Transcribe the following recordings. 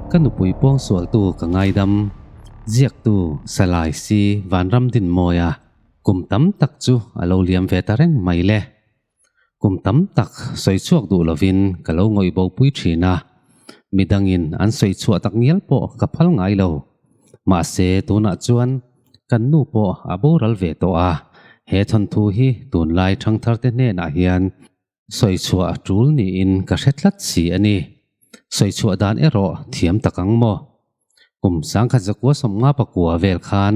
Ka nupui pawngsualtu ka ngaidam, ziaktu Salai si Vanram Dinmawia kum tam tak chu a lo liam ve ta reng mai le. Kum tam tak sawi chhuak duh lovin ka lo ngawih bo pui thin a, midangin an sawi chhuah tak ngial pawh ka phal ngai lo. Mahse tunah chuan kan nu pawh a boral ve tawh a, he thawnthu hi tunlai thangtharte hnenah hian Sawi chhuah a tul niin ka hre tlat si a ni. Sawi chhuah dan erawh thiam tak ang maw? Kum sangkhat zakua sawmnga pakua vel khan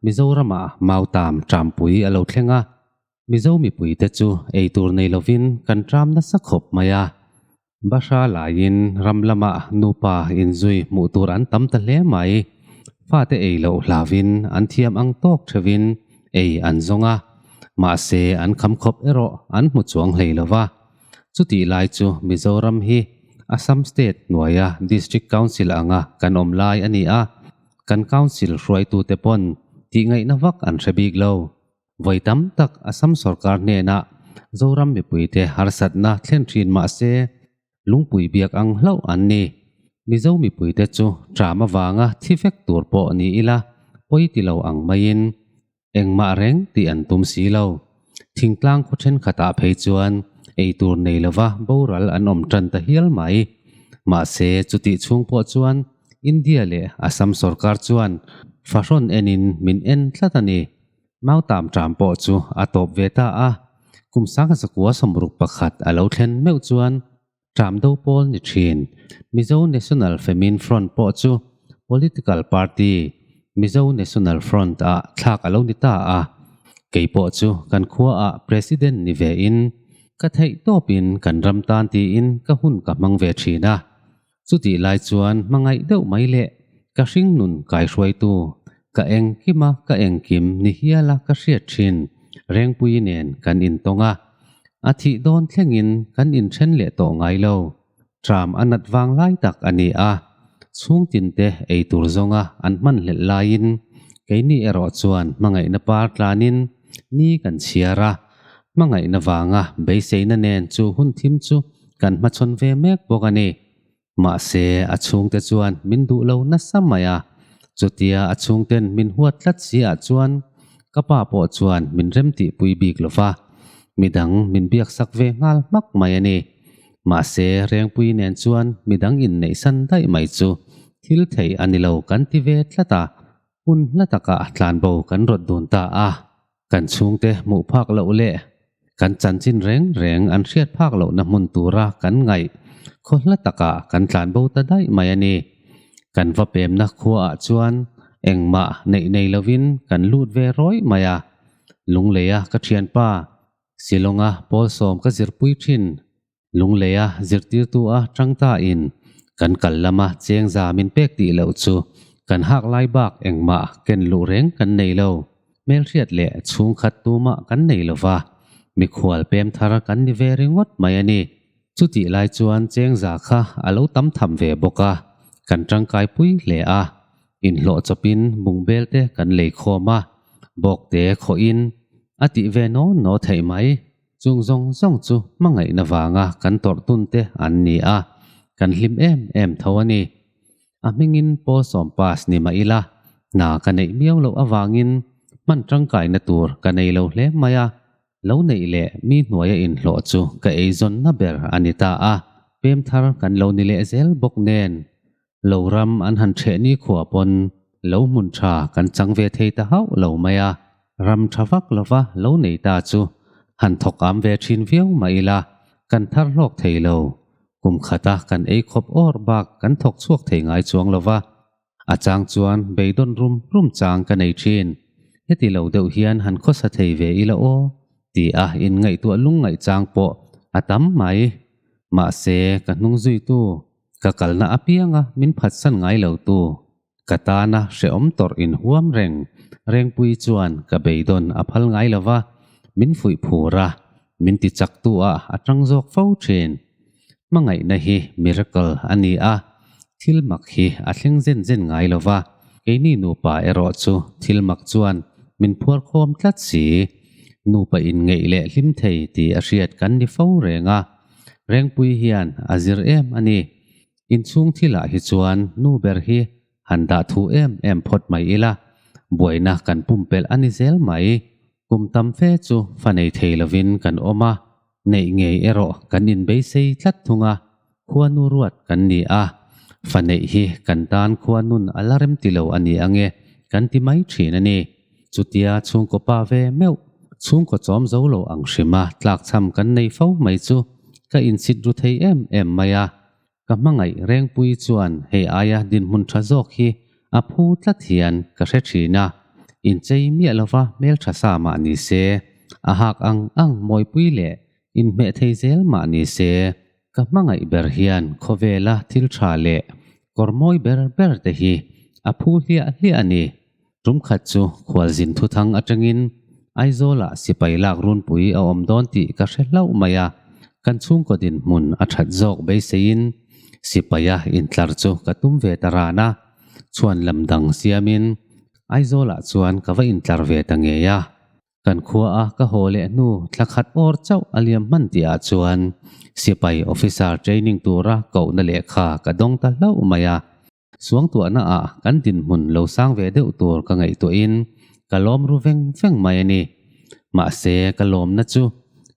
Mizoramah Mautam Trampui a lo thleng a, Mizo mipuite chu ei tur nei lovin kan tram nasa khawp mai a. Bahra laiin ram lamah nupa inzui hmuh tur an tam ta hle mai. Fate ei loh hlauvin an thiam ang tawk theuhin ei an zawng a, mahse an kham khawp erawh an hmu chuang hlei lo va. Chutih lai chu Mizoram hi Assam State hnuaia District Council anga kan awm lai a ni a, kan Council hruaitute pawn tihngaihna vak an hre bik lo. Vawi tam tak Assam sorkar hnenah Zoram mipuite harsatna thlen thin mahse Lungpui biak ang hlauh an ni. Mizo mipuite chu ṭam avanga thi vek tur pawh ni ila pawi ti lo ang maiin engmah reng tih an tum si lo. Thingtlang khaw thenkhatah phei chuan ei tur nei lova boral an awm ṭan ta hial mai. Mahse chutih chhung pawh chuan India leh Assam sorkar chuan fahrawn enin min en tlat a ni. Mau tam ṭam pawh chu a tawp ve ta a, kum sangha zakua 61 a lo thlen meuh chuan ṭam do pawl ni ṭhin. Mizo National Famine Front pawh chu political party Mizo National Front ah thlak a lo ni ta a, kei pawh chu kan khuaah President ni ve in ka theih tawpin kan ram tan tiin ka hun ka hmang ve ṭhin a. Chutih lai chuan hmangaih deuh mai leh ka hringnun kaihruaitu, ka engkima ka engkim ni hiala ka hriat thin Rengpui nen kan intawng a. A thih dawn thlengin kan inthen leh tawh ngai lo. Tram a nat vang lai tak a ni a, chhungtinte ei tur zawnga an hman hlelh laiin keini erawh chuan hmangaihna par tlanin ni kan chhiar a, hmangaihna vanga beiseina nen chu hun thim chu kan hmachhawn ve mek bawk a ni. Mahse, a chhungte chuan min duh lo nasa mai a. Chutia a chhungten min huat tlat si ah chuan ka pa pawh chuan min remtihpui bik lo va, midang min biaksak ve nghal hmak mai a ni. Mahse, Rengpui nen chuan midang inneihsan daih mai chu thil theih a ni lo kan ti ve tlat a, hun hla takah tlanbo kan rawt dun ta a. Kan chhungte hmuh phak loh leh kan chanchin reng reng an hriat phak lohna hmun tura kan ngaih khaw hla takah kan tlan bo ta daih mai a ni. Kan va pemna khuaah chuan engmah neih nei lovin kan lut ve rawih mai a. Lungleia ka thianpa Shillonga Pawlsawm ka zirpui thin. Lungleia zirtirtu a tang ta in kan kal lama cheng za min pek tih loh chu kan hak lai bak engmah ken luh reng kan nei lo. Hmelhriat leh chhungkhat tumah kan nei lo va, mikhual pem thar kan ni ve ringawt mai a ni. Chutih lai chuan cheng za kha a lo tam tham ve bawk a, kan tangkai pui hle a. Inhlawh chawpin bungbel te kan lei khawm a, bawkte khawhin a tih ve naw naw theih mai. Chung zawng zawng chu hmangaihna vanga kan tawrh tun te an ni a, kan hlim em em tho a ni. A hmingin Paul sawm pass ni mah ila, hna ka neih miau loh avangin hman tangkaina tur ka nei lo hle mai a, lo neih leh mi hnuaia inhlawh chu ka eizawnna ber a ni ta a, pem thar kan lo ni leh zel bawk nen. Lo ram an han ṭheh nikhua pawn lo hmun ṭha kan chang ve thei ta hauh lo mai a, ram ṭha vak lova lo nei ta chu han thawk am ve ṭhin viau mah ila kan thar hlawk thei lo. Kum khata kan ei khawp awr bak kan thawk chhuak thei ngai chuang lova, a chang chuan beidawn rum rum chang ka nei ṭhin. Heti lo deuh hian han khawsa thei ve ila aw ti a inngaihtuah lungngaih chang pawh a tam mai. Mahse ka hnung zuitu Ka kalna apianga min phatsan ngai lo tu, ka tana hrehawm tawrh inhuam reng Rengpui chuan ka beidawn a phal ngai lo va, min fuih phur a, min ti chak tu ah a tang zawk fo thin. Hmangaihna hi miracle a ni a, thil mak hi a thleng zen zen ngai lo va, keini nupa erawh chu thil mak chuan min phuar khawm tlat si. Nupa inngeih leh hlim thei tih a hriat kan ni fo reng a. Rengpui hian a zir em a ni. Inchhung thilah hi chuan nu ber hi han dah thu em em phawt mai ila, buaina kan pumpelh a ni zel mai. Kum tam fe chu fa nei thei lovin kan awm a, neih ngei erawh kan inbeisei tlat thung a, khuanu ruat kan ni a, fa neih hi kan tan khuanun a la rem ti lo a ni ange kan ti mai thin a ni. Chutia chhungkaw pa ve meuh, chhungkaw chawm zo lo ang hrima tlakchham kan nei fo mai chu ka inchhit ru thei em em mai a. Ka hmangaih Rengpui chuan hei aia dinhmun tha zawk hi a phu tlat hian ka hre thin a, inchei miah lova hmeltha sa mah ni se, a hak ang ang mawipui leh inhmeh thei zel mah ni se, ka hmangaih ber hian khawvela thil tha leh kawr mawi ber ber te hi a phu hliah hliah a ni. Tum khat chu khualzin thuthang atangin Aizawlah sipai lak runpui a awm dawn tih ka hre hlauh mai a, kan chhungkaw dinhmun a that zawk beiseiin sipaia intlar chu ka tum ve ta ran a, chhuan lam dang siamin Aizawlah chuan ka va intlar ve ta ngei a. Kan khua a ka haw leh hnu thla khat awr chauh a liam hman tih ah chuan sipai officer training tura kohna lehkha ka dawng ta hlauh mai a. Suangtuahna ah kan dinhmun lo sang ve deuh tur ka ngaihtuahin ka lawm ru veng veng mai a ni. Mahse ka lawmna chu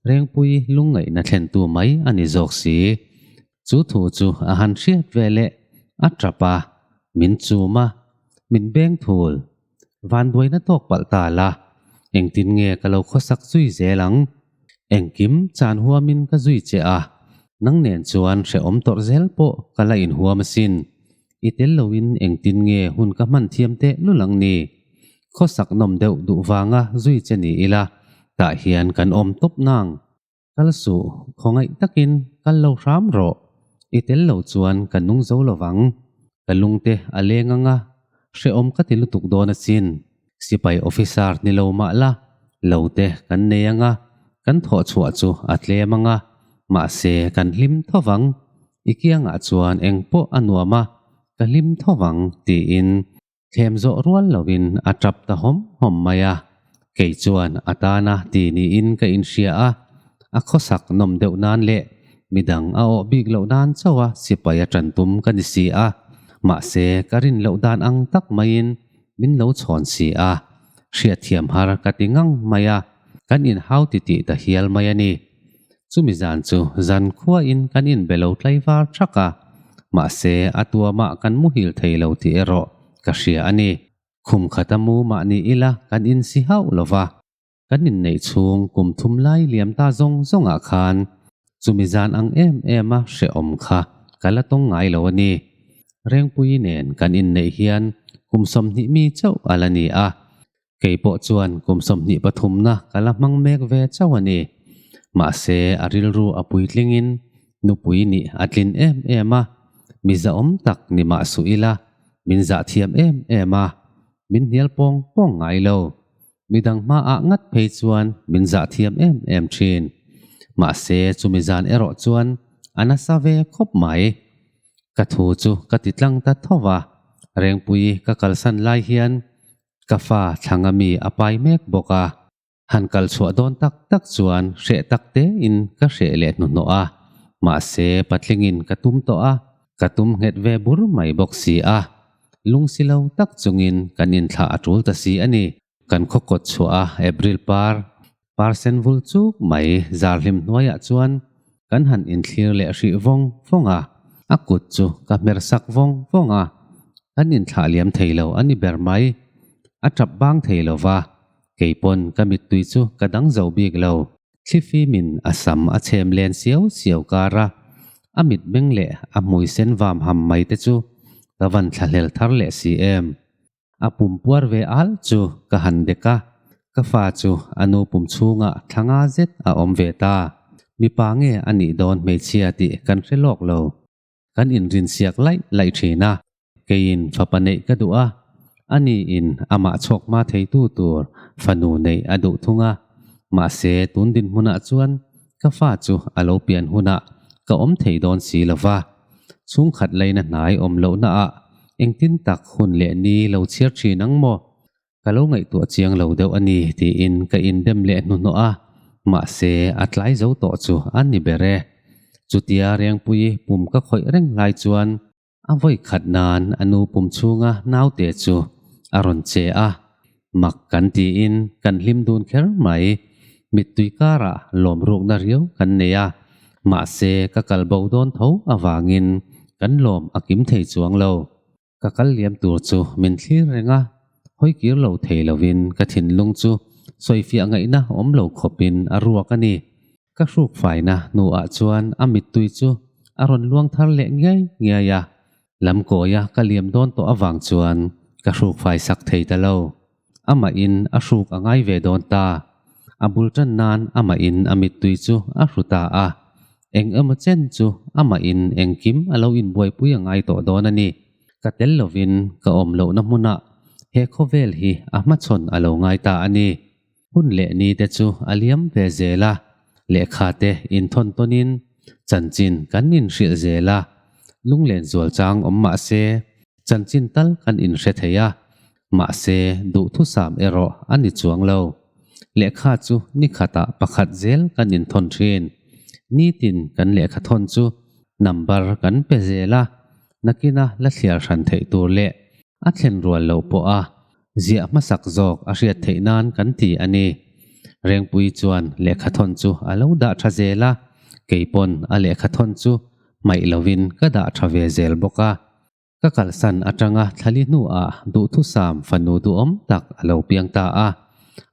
Rengpui lungngaihna thlentu mai a ni zawk si. Chu thu chu a han hriat ve leh a tap a, min chum a, min beng thul. Vanduaina tawk palh ta la, engtin nge ka lo khawsak zui zel ang? Engkim chan huamin ka zui che a, nang nen chuan hrehawm tawrh zel pawh ka la inhuam asin. I tel loin engtin nge hun ka hman thiam teh lul ang ni? Khawsak nawm deuh duh vanga zui che ni ila, tah hian kan awm tawp nang. Kal suh, khawngaih takin kal lo hram rawh. I tel lo chuan ka nung zo lo vang. Ka lungte a leng ang a, hrehawm ka ti lutuk dawn asin. Sipai officer ni lo mah la, lo te kan nei ang a, kan thawh chhuah chu a tlem ang a, mahse kan hlim tho vang. I kiangah chuan eng pawh a nuam a, ka hlim tho vang, tiin Thlem zawh rual loin a tap ta hawm hawm mai a, kei chuan a tana ti niin ka inhria a, a khawsak nawm deuh nan leh midang a awh bik loh nan chauha sipai a tan tum ka ni si a, mahse ka rin loh dan ang tak maiin min lo chhawn si a, hriatthiam har ka ti ngang mai a, kan inhau titih ta hial mai a ni. Chumi zan chu zan khuain kan inbe lo tlaivar thak a, mahse a tuamah kan muhil thei lo tih erawh ka hria a ni. Khum khata mu mah ni ila kan insi hauh lo va, kan inneih chhung kum thum lai liam ta zawng zawngah khan chumi zan ang em em a hrehawm kha ka la tawng ngai lo a ni. Rengpui nen kan inneih hian kum 20 mi chauh a la ni a, Kei pawh chuan kum 23 na ka la hmang mek ve chauh a ni. Mahse, a rilru a puitlingin nupui nih a tlin em em a, mi zahawm tak ni mah suh ila, min zah thiam em em a, min hnial pawng pawng ngai lo. Midang hmaah ngat phei chuan min zah thiam em em thin. Mahse, chumi zan erawh chuan a nasa ve khawp mai. Ka thu chu ka ti tlang ta tho va, Rengpui ka kalsan lai hian Ka fa thlanga mi a pai mek bawk a, han kal chhuah dawn tak tak chuan hreh tak tein ka hreh leh hnuhnawh a, mahse patlingin ka tum tawh a, ka tum nghet ve bur mai bawk si a, lungsi lo tak chungin kan inthlah a tul ta si a ni. Kan khaw kawt chhuah a April par, par sen vul chuk mai zar hlim hnuaiah chuan kan han inthlir leh hrih vawng vawng a, a kut chu ka hmer sak vawng vawng a, kan inthlah liam thei lo a ni ber mai. A tap bang thei lo va, kei pawn ka mittui chu ka dang zo bik lo. Thlifimin a sam a chhem len siau siau kar a, a mitmeng leh a hmui sen vam ham mai te chu ka van thlahlel thar leh si em. A pum puar ve al chu ka han dek a, ka fa chu a nu pum chhungah thla nga zet a awm ve ta. Mipa nge a nih dawn hmeichhia tih kan hre lawk lo. Kan inrinsiak laih laih thin a, keiin fapa neih ka duh a, aniin amah chhawk hma theitu tur fanu neih a duh thung a. Mahse tun dinhmunah chuan ka fa chu a lo pian hunah ka awm thei dawn si lo va. Chhungkhat laina hnai awm lohna ah engtin tak hun leh ni lo chhiar thin ang maw? Ka lo ngaihtuah chiang lo deuh a ni tiin ka indem leh hnuhnawh a, mahse a tlai zo tawh chu a ni ber e. Chutia Rengpuii pum ka khawih reng lai chuan a vawi khat nan a nu pum chhunga naute chu a rawn che a, mak kan tiin kan hlim dun kher mai. Mittui karah lawm rukna riau kan nei a, mahse ka kal bo dawn tho avangin kan lawm a kim thei chuang lo. Ka kal liam tur chu min thlir reng a, hawi kir lo thei lovin ka thinlung chu sawifiah ngaihna awm lo khawpin a ruak a ni. Ka hruk faina hnuah chuan a mittui chu a rawn luang thar leh ngiai ngiai a, lamkawia ka liam dawn tawh avang chuan ka hruk fai sak thei ta lo. Amahin a hruk a ngai ve dawn ta. A bul tan nan amahin a mittui chu a hru ta a. Eng emaw chen chu amahin engkim a lo inbuaipui a ngai tawh dawn a ni. Ka tel lovin ka awm lohna hmunah he khawvel hi a hmachhawn a lo ngai ta a ni. Hun leh ni te chu a liam ve zel a, lehkha te inthawn tawnin chanchin kan inhrilh zel a, lunglen zual chang awm mah se chanchin tal kan inhre thei a, mahse duhthusam erawh a ni chuang lo. Lehkha chu ni khatah pakhat zel kan inthawn thin. Nitin kan lehkha thawn chu number kan pe zel a, nakina la thliar hran theih tur leh a thlen rual loh pawh a Ziah hmasak zawk a hriat theih nan kan ti a ni. Rengpui chuan lehkhathawn chu a lo dah tha zel a, kei pawn a lehkhathawn chu hmaih lovin ka dah tha ve zel bawk a. Ka kalsan atanga thlali hnuah duhthusam fanu duhawm tak a lo piang ta a,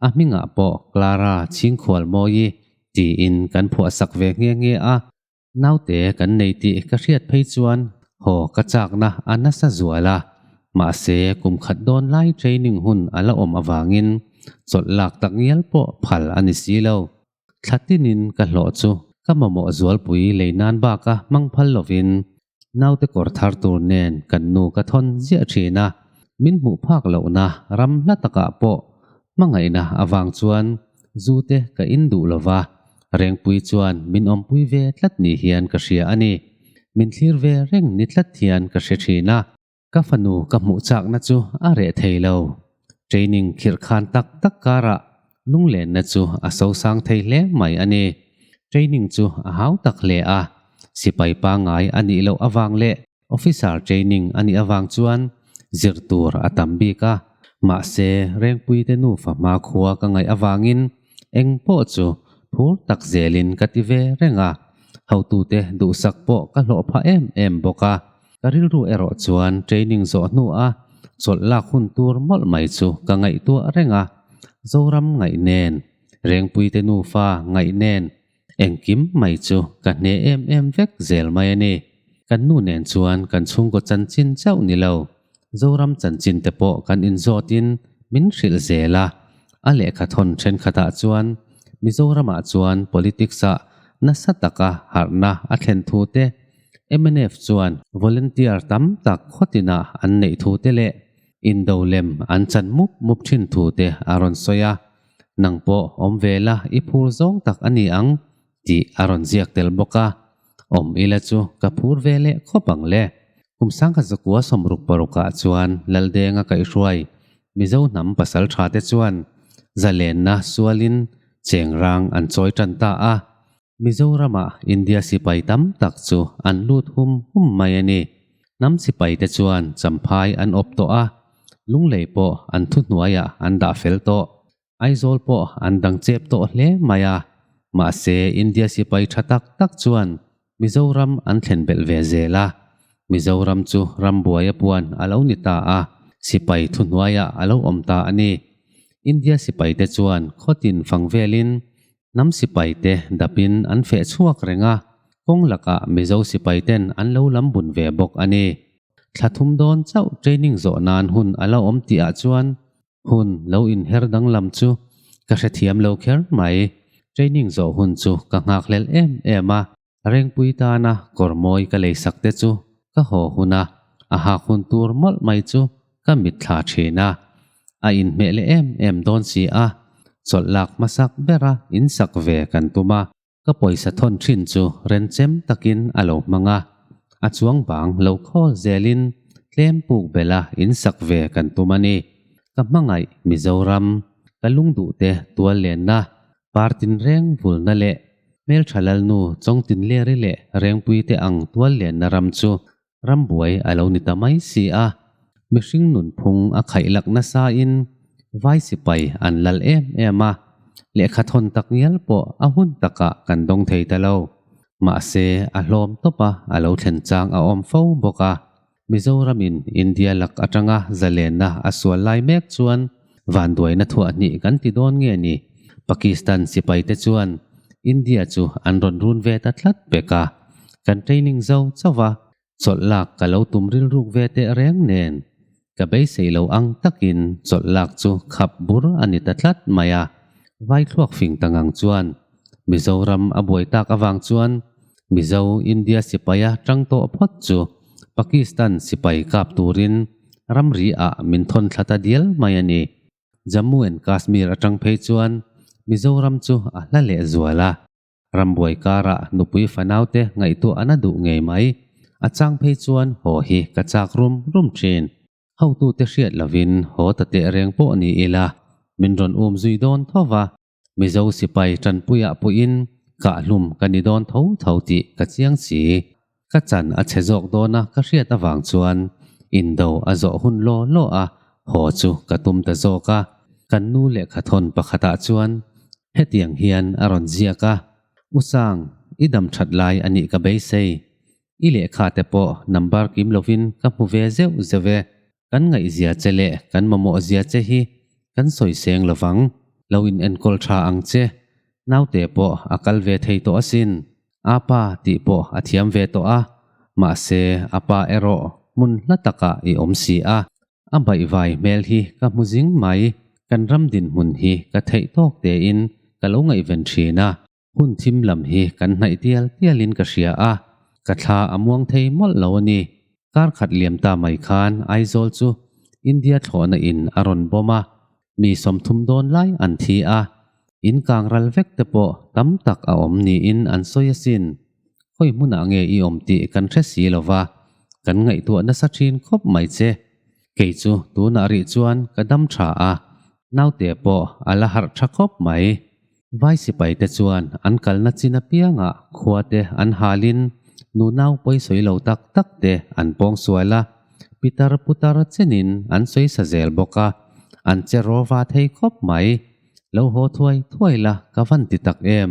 a hmingah pawh Clara Chhingkhualmawi tiin kan phuahsak ve nghe nghe a. Naute kan nei tih ka hriat phei chuan haw ka chakna a nasa zual a, mahse kum khat dawn lai training hun a la awm avangin chawlh lak tak ngial pawh phal a ni si lo. Thla tinin ka hlawh chu ka mamawh zualpui lei nan baka hmang phal lovin naute kawr thar tur nen kan nu ka thawn ziah thin a, min hmuh phak lohna ram hla takah pawh hmangaihna avang chuan zu te ka in duh lova, Rengpui chuan min awmpui ve tlat ni hian ka hria a ni. Min thlir ve reng ni tlat hian ka hre thin a. Ka fanu ka hmuh chakna chu a reh thei lo. Training khirh khan tak tak karah lunglenna chu a sosang thei hle mai a ni. Training chu a hau tak hle a, sipai pangngai a nih loh avang leh Officer training a nih avang chuan zir tur a tam bik a, mahse Rengpuite nufa hmakhua ka ngaih avangin eng pawh chu phur tak zelin ka ti ve reng a, hotute duhsak pawh ka hlawh phah em em bawk a. Ka rilru erawh chuan training zawh hnua chawlh lak hun tur mawlh mai chu ka ngaihtuah reng a, Zoram ngaih nen, Rengpuite nufa ngaih nen, Engkim mai chu ka hne em em vek zel mai a ni. Kan nu nen chuan kan chhungkaw chanchin chauh ni lo, Zoram chanchin te pawh kan inzawtin min hrilh zel a. A lehkha thawn thenkhatah chuan Mizoramah chuan politics-ah nasa taka harhna a thlen thu te, mnf chuan volunteer tam tak khawtinah an neih thu te leh indo lem an chan mup mup thin thu te a rawn sawi a. Nang pawh awm ve la i phur zawng tak a ni ang tih a rawn ziak tel bawk a, awm ila chu ka phur ve leh khawp ang le. Kum sangkhat zakua sawmruk parukah chuan Laldenga kaihhruai Mizo hnam pasal tha te chuan zalenna sualin chengrang an chawi tan ta a, Mizoramah India sipai tam tak chu an lut hum hum mai a ni. Hnam sipaite chuan Champhai an awp tawh a, Lunglei pawh an thuhnuaiah an dah fel tawh. Aizawl pawh an dang chep tawh hle mai a, mahse India sipai tha tak tak chuan Mizoram an thlen belh ve zel a. Mizoram chu rambuai a puan a lo ni ta a, sipai thuhnuaiah a lo awm ta a ni. India sipaite chuan khawtin fang velin Hnam sipaite dapin an feh chhuak reng a, kawng lakah Mizo sipaiten an lo lam bun ve bawk a ni. Thla thum dawn chauh training zawh nan hun a la awm tih ah chuan hun lo inher danglam chu ka hrethiam lo kher mai. Training zawh hun chu ka nghakhlel em em a, Rengpui tana kawr mawi ka leisak te chu ka haw hun a, a hak hun tur mawlh mai chu ka mitthla thin a. A inhmeh leh em em dawn si a, chawlh lak hmasak bera insak ve kan tum a. Ka pawisa thawn thin chu renchem takin a lo hmang a, a chuang bang lo khawl zelin tlem puk bela insak ve kan tum a ni. Ka hmangaih Mizoram, ka lungduhte tual lenna, par tinreng vulna leh. Hmeltha Lalnu Chawngtinleri leh Rengpui te ang tual lenna ram chu rambuai a lo ni ta mai si a. Mihring nunphung a khaih lak nasa in vai sipai an lal em em a, lehkha thawn tak ngial pawh a hun takah kan dawng thei ta lo. Mahse a hlawm tawp a a lo thlen chang a awm fo bawk a. Mizoramin India lak atanga zalenna a sual lai mek chuan vanduaina thuah hnih kan ti dawn nge ni? Pakistan sipaite chuan India chu an rawn run ve ta tlat pek a, kan training zo chauh a, chawlh lak ka lo tum rilruk ve teh reng nen ka beisei lo ang takin chawlh lak chu khap bur a ni ta tlat mai a, Vaithluak fing ta ngang chuan Mizoram a buai tak avang chuan Mizo India sipaia tang tawh phawt chu Pakistan sipai kap turin ramri ah min thawn thla ta dial mai a ni. Jammu and Kashmir atang phei chuan Mizoram chu a hla leh zual a. Rambuai karah nupui fanaute ngaihtuah a na duh ngei mai. A chang phei chuan haw hi ka chak rum rum thin. Hotute hriat lovin haw ta teh reng pawh ni ila min rawn um zui dawn tho va. Mizo sipai tanpuiah pawhin kahhlum ka ni dawn tho tho tih ka chiang si. Ka chan a chhe zawk dawn a ka hriat avang chuan indo a zawh hun law law a haw chu ka tum ta zawk a. Kan nu lehkhathawn pakhatah chuan hetiang hian a rawn ziak a, U Sang, i dam that lai a nih ka beisei. I lehkha te pawh number kim lovin ka hmu ve zeuh zeuh e. Kan ngaihzia che leh kan mamawh zia che hi kan sawi seng lovang. Lo in enkawl tha ang che. Naute pawh a kal ve thei tawh asin. A pa tih pawh a thiam ve tawh a, mahse a pa erawh hmun hla takah i awm si a. A baihvai hmel hi ka hmu zing mai. Kan ram dinhmun hi ka theih tawk tein ka lo ngaihven thin a. Hun thim lam hi kan hnaih tial tialin ka hria a, ka thla a muang thei mawlh lo a ni. Kar khat liam ta mai khan Aizawl chu India thlawhna in a rawn bawm a, mi 30 dawn lai an thi a, in kang ral vek te pawh tam tak a awm niin an sawi asin. Khawi hmunah nge i awm tih kan hre si lo va, kan ngaihtuah nasa thin khawp mai che. Kei chu tunah rih chuan ka dam tha a, naute pawh a la harh tha khawp mai. Vai sipai te chuan an kalna chin apiangah khua te an halin nunau pawisawi lo tak tak te an pawng sual a, pitar putar chenin an sawi sa zel bawk a, an che rawva thei khawp mai. Lo haw thuai thuai la ka van ti tak em?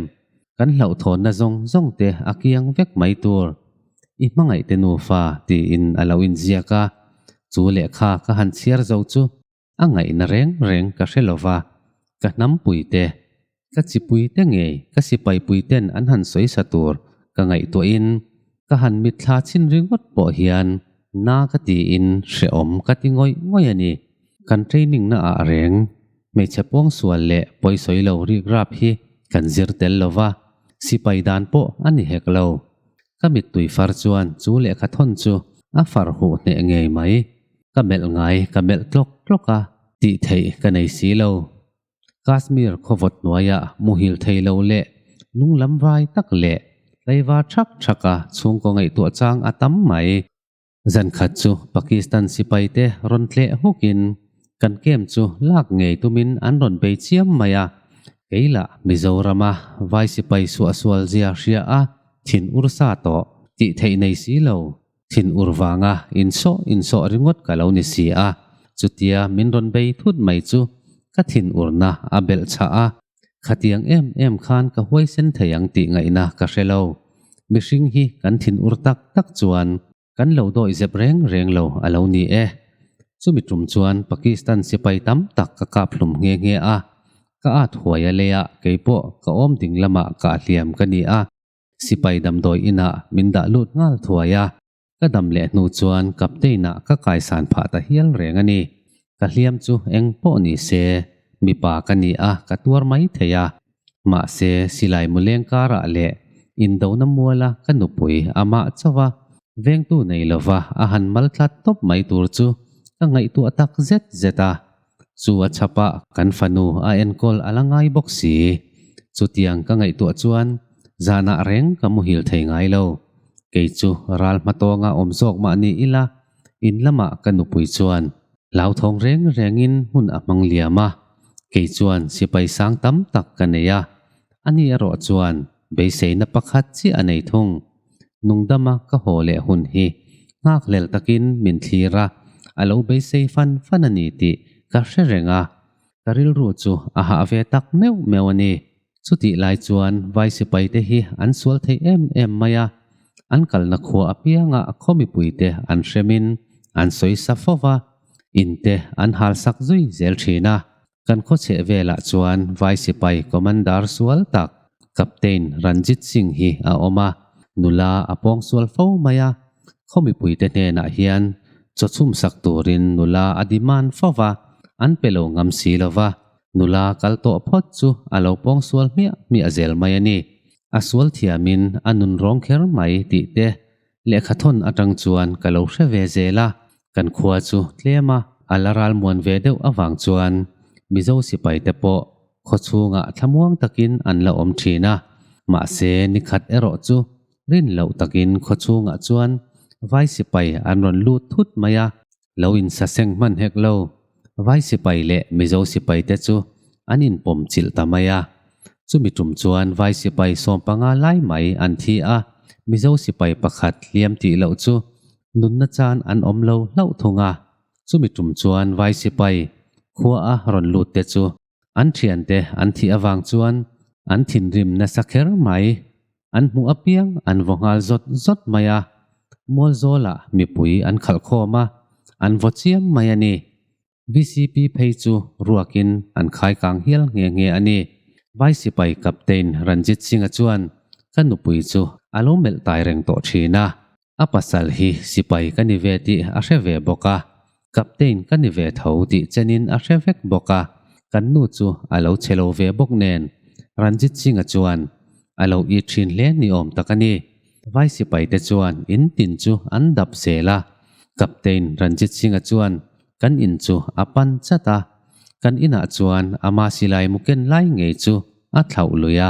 Kan hlauhthawnna zawng zawng te a kiang vek mai tur. I hmangaih te nufa tiin a lo inziak a, chu lehkha ka han chhiar zo chu A ngaihna reng reng ka hre lo va, ka hnampuite, ka chipuite ngei ka sipaipuiten an han sawi sa tur ka ngaihtuahin ka han mitthla chhin ringawt pawh hian na ka tiin hrehawm ka ti ngawih ngawih a ni. Kan training na ah reng hmeichhe pawngsual leh pawisawi lo rikrap hi kan zir tel lo va, sipai dan pawh a ni hek lo. Ka mittui far chuan chu lehkha thawn chu a far huh hneh ngei mai. Ka melh ngai ka melh tlawk tlawk a, tih theih ka nei si lo. Kashmir khawvawt hnuaiah muhil thei lo leh lunglam vai tak leh tlaivar thak thak a chhungkaw ngaihtuah chang a tam mai. Zankhat chu Pakistan sipaite rawn tleh hukin kan camp chu lak ngei tumin an rawn bei chiam mai a, keilah Mizorama vai sipai suahsual zia hria a thin ursa tawh tih theih nei si lo. Thin ur vanga insawh insawh ringawt ka lo ni si a, chutia min rawn bei thut mai chu ka thin urna a belh chhah a, khatiang em em khan ka huaisen thei ang tih ngaihna ka hre lo. Mihring hi kan thin ur tak tak chuan kan lo dawih zep reng reng lo a lo ni e. Chumi tum chuan Pakistan sipai tam tak ka kap hlum nghe nghe a, ka at huai a leiah keipawh ka awm ding lamah kah hliam ka ni a. Sipai damdawi inah min dah lut nghal thuai a, ka dam leh hnu chuan captain ah ka kaisan phah ta hial reng a ni. Ka hliam chu eng pawh ni se, mipa ka ni a, ka tuar mai thei a. Mahse, silai muleng karah leh indona muala ka nupui amah chauh a, vengtu nei lova a han mal tlat tawp mai tur chu ka ngaihtuah tak zet zet a. Chu a chhapah kan fanu a enkawl a la ngai bawk si. Chutiang ka ngaihtuah chuan zanah reng ka muhil thei ngai lo. Kei chu ral hmatawnga awm zawk mah ni ila, in lamah ka nupui chuan hlauthawng reng rengin hmun a hmang liam a. Kei chuan sipai sang tam tak ka nei a, ani erawh chuan. beiseina pakhat chiah a nei thung. Nungdama ka haw leh hun hi nghakhlel takin min thlir a, a lo beisei fan fan a ni tih ka hre reng a, ka rilru chu a hah ve tak meuh meuh a ni. Chutih lai chuan vai sipaite hi an sual thei em em mai a, an kalna khua apianga khaw mipuite an hremin an sawi sa fo va, inte an halsak zui zel thin a. Kan khawchheh velah chuan vai sipai commander sual tak Captain Ranjit Singh hi a awm a, nula a pawng sual fo mai a, khaw mipuite hnenah hian chaw chhumsak turin nula a demand fo va, an pe lo ngam si lo va, nula kal tawh phawt chu a lo pawng sual hmiah hmiah zel mai a ni. A sual thiamin a nun rawng kher mai tih te Lehkhathawn atang chuan ka lo hre ve zel a, kan khua chu tlem a, a la ralmuan ve deuh avang chuan Mizo sipaite pawh khaw chhungah thlamuang takin an la awm thin a, mahse nikhat erawh chu rin loh takin khaw chhungah chuan vai sipai an rawn lut thut mai a, lo insaseng hman hek lo. Vai sipai leh Mizo sipaite chu an inpawm chilh ta mai a. Chumi tum chuan vai sipai sawmpanga lai mai an thi a, Mizo sipai pakhat hliam tih loh chu nunna chan an awm lo hlauh thung a. Chumi tum chuan vai sipai khua a rawn lut te chu an thiante an thih avang chuan an thinrim nasa kher mai. An hmuh apiang an vaw nghal zawt zawt mai a, Mualzawlah mipui an khalh khawm a, an vaw chiam mai a ni. VCP phei chu ruakin an khai kang hial nghe nghe a ni. Vai sipai Captain Ranjit Singh-a chuan ka nupui chu a lo melh tai reng tawh thin a, a pasal hi sipai ka ni ve tih a hre ve bawk a, Captain ka ni ve tho tih chenin a hre vek bawk a, kan nu chu a lo che lo ve bawk nen Ranjit Singh-a chuan a lo it thin hle ni awm tak a ni. Vai sipaite chuan in tin chu an dap zel a, Captain Ranjit Singh-a chuan Kan in chu a pan chat a, kan inah chuan ama silai mu ken lai ngei chu a thlauh lui a.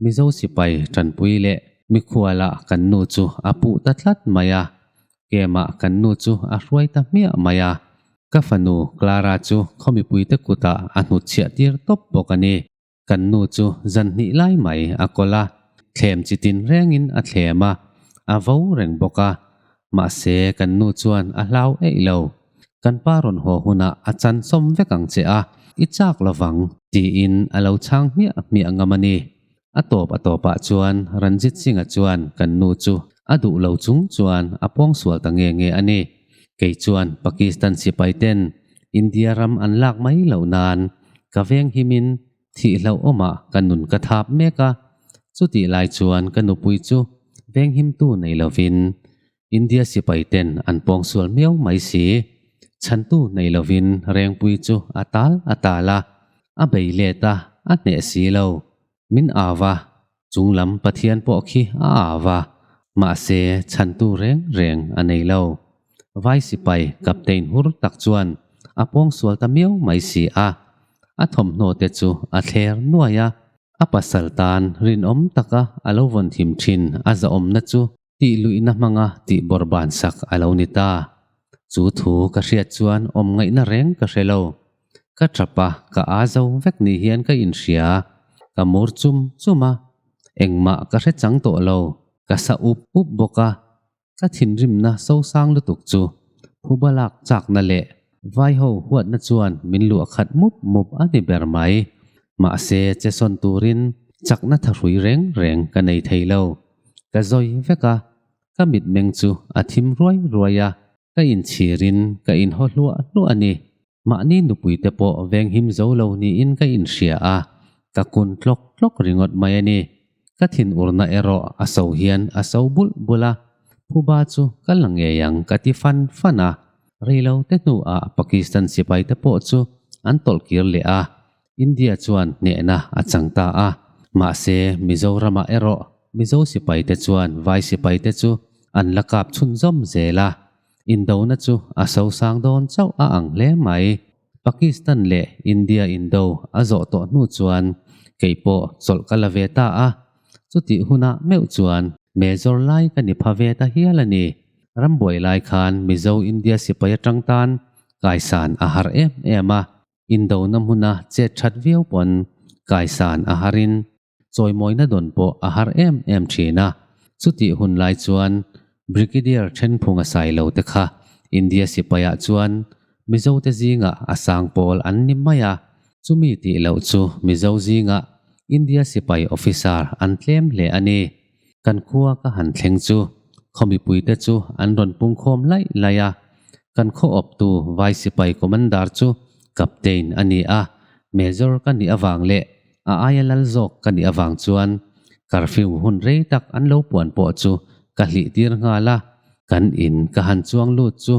Mizo sipai tanpui leh mikhualah kan nu chu a puh ta tlat mai a, kemah kan nu chu a hruai ta hmiah mai a. Ka fanu Clara chu khaw mipuite kutah a hnutchhiah tir tawp bawk a ni. Kan nu chu zan hnih lai mai a kawl a, thlem chi tin rengin a thlem a, a vo reng bawk a. Mahse kan nu chuan a hlau eih lo. Kan pa rawn haw hunah a chan sawm vek ang che a, i chak lovang tiin a lo chhang hmiah hmiah ngam a ni. A tawp a tawpah chuan Ranjit Singh-a chuan kan nu chu a duh lo chung chuan a pawngsual ta nge nge a ni. Kei chuan Pakistan sipai ten India ram an lak mai loh nan ka veng himin thih hlauhawmah ka nun ka thap mek a, chutih lai chuan ka nupui chu veng himtu nei lovin India sipai ten an pawngsual miau mai si. Chhantu nei lovin Rengpui chu a tal a tal a, a bei let a, a hneh si lo. Min au a, chunglam Pathian pawh khi a au a, mahse chhantu reng reng a nei lo. Vai sipai Captain hur tak chuan a pawngsual ta miau mai si a, a thawmhnaw te chu a thler nuai a, a pasal tan rinawm taka a lo vawn thim thin a zahawmna chu tih luihna hmanga tih bawrhban sak a lo ni ta. Chu thu ka hriat chuan awm ngaihna reng ka hre lo. Ka tap a, ka aa zo vek ni hian ka inhria. Ka mur chum chum a, engmah ka hre chang tawh lo. Ka sa up up bawk a, ka thinrimna sosang lutuk chu phuba lak chakna leh vaiho huatna chuan min luah khat mup mup a ni ber mai. Mahse, che sawn turin chakna thahrui reng reng ka nei thei lo. Ka zawi vek a, ka mitmeng chu a thim ruai ruai a, ka inchhirin ka inhaw hluah hluah a ni. Mahni nupuite pawh venghim zo lo niin ka inhria a, ka kun tlawk tlawk ringawt mai a ni. Ka thinurna erawh a so hian a so bulh bulh a, phuba chu ka la ngei ang ka ti fan fan a. Reilo te hnuah Pakistan sipaite pawh chu an tawlhkir leh a, India chuan hnehna a chang ta a, mahse Mizoramah erawh Mizo sipaite chuan vai sipaite chu an la kap chhunzawm zel a, indona chu a sosang dawn chauh a ang hle mai. Pakistan leh India indo a zawh tawh hnu chuan kei pawh chawlh ka la ve ta a, chutih hunah meuh chuan Major lai ka ni pha ve ta hial a ni. Rambuai lai khan Mizo India sipai atang tan kaisan a har em em a, Indona hmuna chet that viau pawn kaisan a harin. Chawimawina dawn pawh a har em em thin a. Chutih hun lai chuan Brigadier Thenphunga Sailo te kha India sipaiah chuan Mizote zingah a sang pawl an ni mai a. Chumi tih loh chu Mizo zingah India sipai officer an tlem hle a ni. Kan khua ka han thleng chu khaw mipuite chu an rawn pungkhawm laih laih a. Kan khaw awptu Vai sipai commander chu Captain a ni a, Major ka nih avang leh a aia lal zawk ka nih avang chuan curfew hun rei tak an lo puan pawh chu ka hlih tir nghal a. Kan in ka han chuang lut chu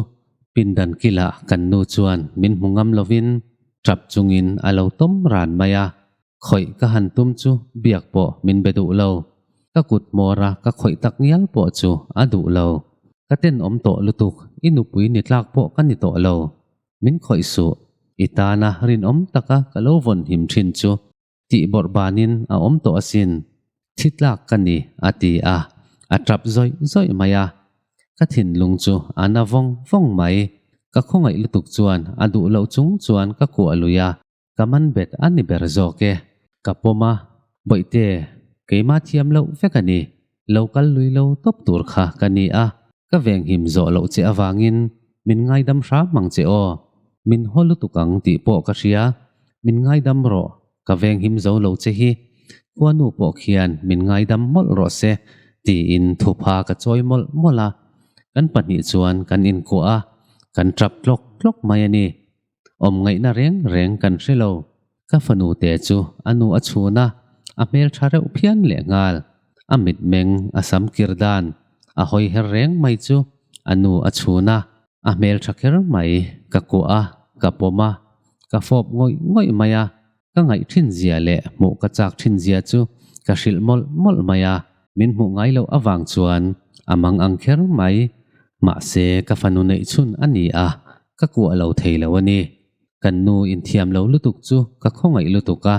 pindan kilah kan nu chuan min hmu ngam lovin tap chungin a lo tawm ran mai a. Khawih ka han tum chu biak pawh min be duh lo. Ka kut hmawra ka khawih tak ngial pawh chu a duh lo. Ka tenawm tawh lutuk, i nupui ni tlak pawh ka ni tawh lo. Min khawih suh, i tana rinawm taka ka lo vawn him thin chu tih bawrh banin a awm tawh asin. Thi tlak ka ni, a ti a, a tap zawih zawih mai a. Ka thinlung chu a na vawng vawng mai. Ka khawngaih lutuk chuan a duh loh chung chuan ka kuah lui a. Ka man bet a ni ber zawk e. Ka pawm a, Bawihte, keimah thiam loh vek a ni. Lo kal lui lo tawp tur kha ka ni a, ka venghim zawh loh che avangin min ngaidam hram ang che aw. Min haw lutuk ang tih pawh ka hria. Min ngaidam rawh, ka venghim zo lo che hi. Khuanu pawh khian min ngaidam mawlh rawh se, tiin thupha ka chawi mawlh mawlh a. Kan pahnih chuan kan inkuah a, kan tap tlawk tlawk mai a ni. Awm ngaihna reng reng kan hre lo. Ka fanu te chu a nu a chhun a, a hmel tha reuh phian leh nghal. A mitmeng a sam kir dan, a hawi her reng mai chu a nu a chhun a, a hmel tha kher mai. Ka kuah a, ka pawm a, ka fawp ngawih ngawih mai a. Ka ngaih thin zia leh hmuh ka chak thin zia chu ka hrilh mawlh mawlh mai a, min hmuh ngai loh avang chuan a mang ang kher mai. Mahse ka fanu neih chhun a ni a, ka kuah lo thei lo a ni. Kan nu inthiam lo lutuk chu ka khawngaih lutuk a,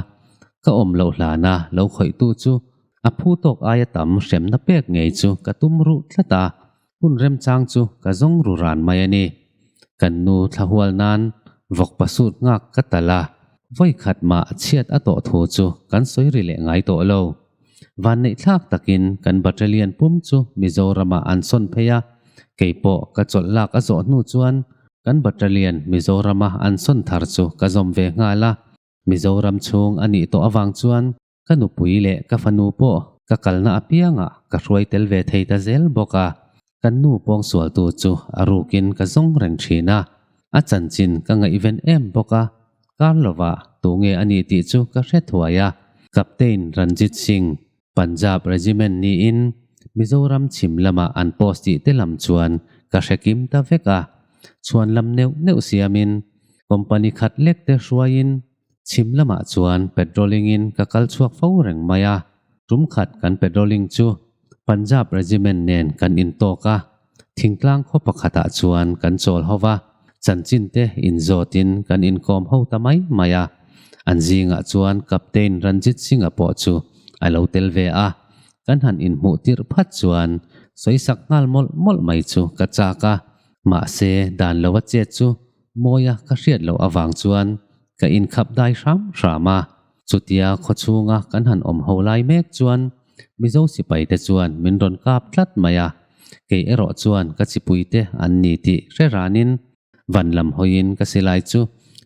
ka awm loh hlana lo khawihtu chu a phu tawk aia tam hremna pek ngei chu ka tum ruh tlat a, Hun remchang chu ka zawng ru ran mai a ni. Kan nu thlahual nan vawk pasut nghak ka tal a, vawi khat mah chhiat a tawh thu chu kan sawi ri leh ngai tawh lo. Vanneih thlak takin kan battalion pum chu Mizoramah an sawn phei a, kei pawh ka chawlh lak a zawh hnu chuan kan battalion Mizorama an sawn thar chu ka zawm ve nghal a. Mizoram chhung a nih tawh avang chuan Ka nupui leh ka fanu pawh ka kalna apiangah ka hruai tel ve thei ta zel bawk a, kan nu pawngsualtu chu a rukin ka zawng reng thin a, a chanchin ka ngaihven em bawk a, kar lovah tunge a ni tih chu ka hre thuai a, Captain Ranjit Singh, Punjab Regiment niin Mizoram chhim lamah an post tih te lam chuan ka hre kim ta vek a, chhuan lam neuh neuh siamin company khat lek te hruaiin Chhim lamah chuan patrolling-in ka kal chhuak fo reng mai a, tum khat kan patrolling chu Punjab Regiment nen kan intawk a, thingtlang khaw pakhatah chuan kan chawl ho va, chanchin te inzawtin kan inkawm ho ta mai mai a, an zingah chuan Captain Ranjit Singh-a pawh chu a lo tel ve a, kan han inhmuh tirh phat chuan sawisak nghal mawlh mawlh mai chu ka chak a, mahse dan lo a chet chu Mawia ka hriat loh avang chuan ka inkhap dai hram hram a. Chutia khawchhunga kan han awm ho lai mek chuan Mizo sipaite chuan min rawn kap tlat mai a. Kei erawh chuan ka chipuite an ni tih hre ranin van lam hawiin ka silai chu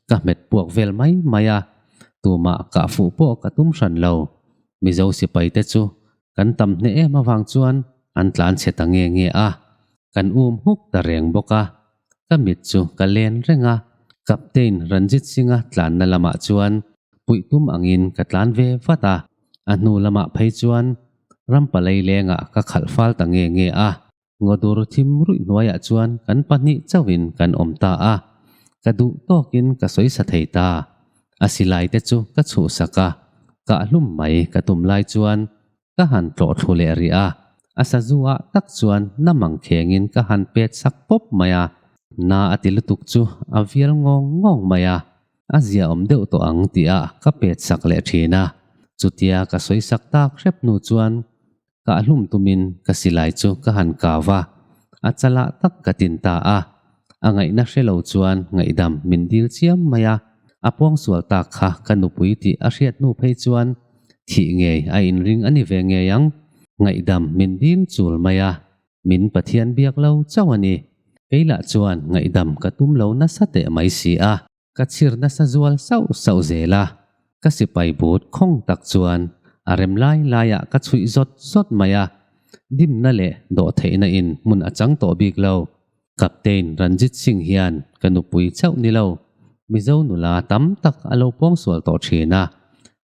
ka hmet puak vel mai mai a. Tumah kah fuh pawh ka tum hran lo. Mizo sipaite chu kan tam hneh em avang chuan an tlan chhe ta nge nge a. Kan um hmuk ta reng bawk a. Ka mit chu ka len reng a, Captain Ranjit Singh-a tlanna lamah chuan puih tum angin ka tlan ve vat a, a hnu lamah phei chuan Rampalai lengah ka khalh fal ta nge nge a, ngawdur thim ruih hnuaiah chuan kan pahnih chauhin kan awm ta a, ka duh tawkin ka sawi sa thei ta. A silai te chu ka chhuhsak a, kah hlum mai ka tum lai chuan Ka han tlawh thlu leh rih a, a sazu ah tak chuan na mang khengin ka han pet sak pawp mai a, na a ti lutuk chu a vial ngawng ngawng mai a, a zia awm deuh tawh ang tih ah ka pet sak leh thin a, chutia ka sawi sak tak hrep hnu chuan kah hlum tumin ka silai chu ka han kau a, a chalah tak ka tin ta a, a ngaihna hre lo chuan ngaihdam min dil chiam mai a, a pawngsual tak kha ka nupui tih a hriat hnu phei chuan. Thih ngei a inring a ni ve ngei ang. Ngaihdam min dil chul mai a, min Pathian biak lo chauh a ni. Kei lah chuan ngaihdam ka tum lo nasa teh mai si a. Ka chhir nasa zual sauh sauh zel a, ka sipai but khawng tak chuan a rem lai laiah ka chhuih zawt zawt mai a, dimna leh dawhtheihna in hmun a chang tawh bik lo. Captain Ranjit Singh hian ka nupui chauh ni lo, Mizo nula tam tak a lo pawngsual tawh thin a,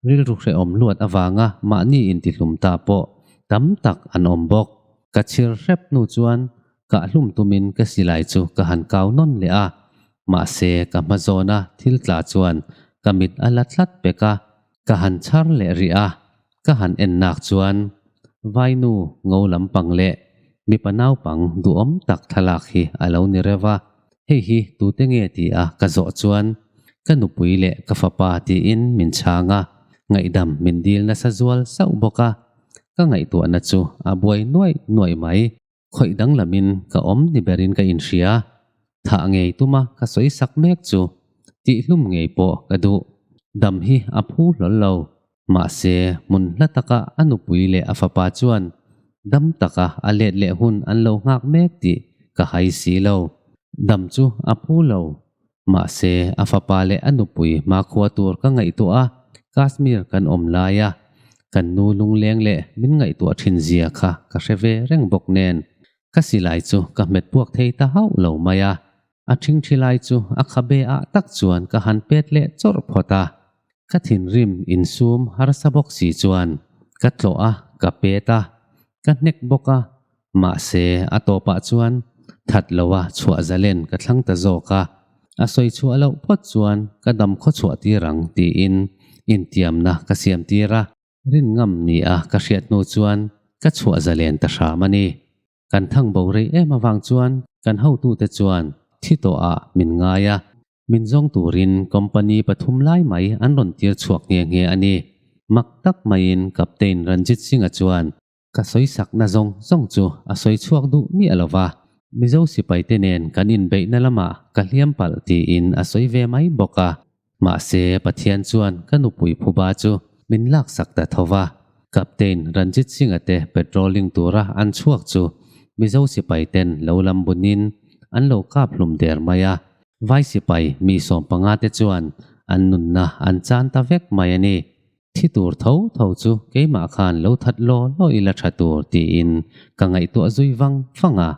rilru hrehawm luat avanga mahni intihlum ta pawh tam tak an awm bawk. Ka chhir hrep hnu chuan Kah hlum tumin ka silai chu ka han kau nawn leh a, mahse ka hma zawna thil tla chuan ka mit a la tlat pek a, ka han chhar leh rih a, ka han en nak chuan Vainu ngo lampang leh mipa naupang duhawm tak thlalak hi a lo ni reuh a, hei hi tute nge ti a ka zawh chuan ka nupui leh ka fapa tiin min chhang a, ngaihdam min dil nasa zual sauh bawk a, ka ngaihtuahna chu a buai nuaih nuaih mai. Khawih danglamin ka awm ni berin ka inhria. Thah ngei tuma ka sawi sak mek chu tihhlum ngei pawh ka duh. Dam hi a phu hlawl lo. Mahse, hmun hla taka a nupui leh a fapa chuan dam taka a let leh hun an lo nghak mek tih ka hai si lo. Dam chu a phu lo. Mahse, a fapa leh a nupui hmakhua tur ka ngaihtuah a, Kashmir kan awm laia kan nu lungleng leh min ngaihtuah thin zia kha ka hre ve reng bawk nen, ka silai chu ka hmet puak thei ta hauh lo mai a. A thingthi lai chu a khabe ah tak chuan ka han pet leh chawrh phawt a. Ka thinrim insum harsa bawk si chuan ka tlawh a, ka pet a, ka hnek bawk a, Mahse, a tawpah chuan that loa chhuah zalen ka thlang ta zawk a, a sawi chhuah loh phawt chuan ka dam khaw chhuah tir ang tiin intiamna ka siam tir a, rin ngam ni a ka hriat hnu chuan ka chhuah zalen ta hram a ni. Kan thang bo rei em avang chuan kan hotute chuan thi tawhah min ngai a, Min zawng turin company pathum lai mai an rawn tir chhuak nghe nghe a ni. Mak tak maiin Captain Ranjit Singh-a chuan Ka sawi sakna zawng zawng chu a sawi chhuak duh miah lo va, Mizo sipaite nen kan inbeihna lamah ka hliam palh tiin a sawi ve mai bawk a. Mahse, Pathian chuan ka nupui phuba chu min laksak ta tho va. Captain Ranjit Singh-a te patrolling tura an chhuak chu Mizo sipaiten lo lam bunin an lo kap hlum der mai a. Vai sipai mi 15 te chuan an nunna an chan ta vek mai a ni. Thi tur tho tho chu keimah khan lo that law law ila tha tur tiin ka ngaihtuah zui vang vang a.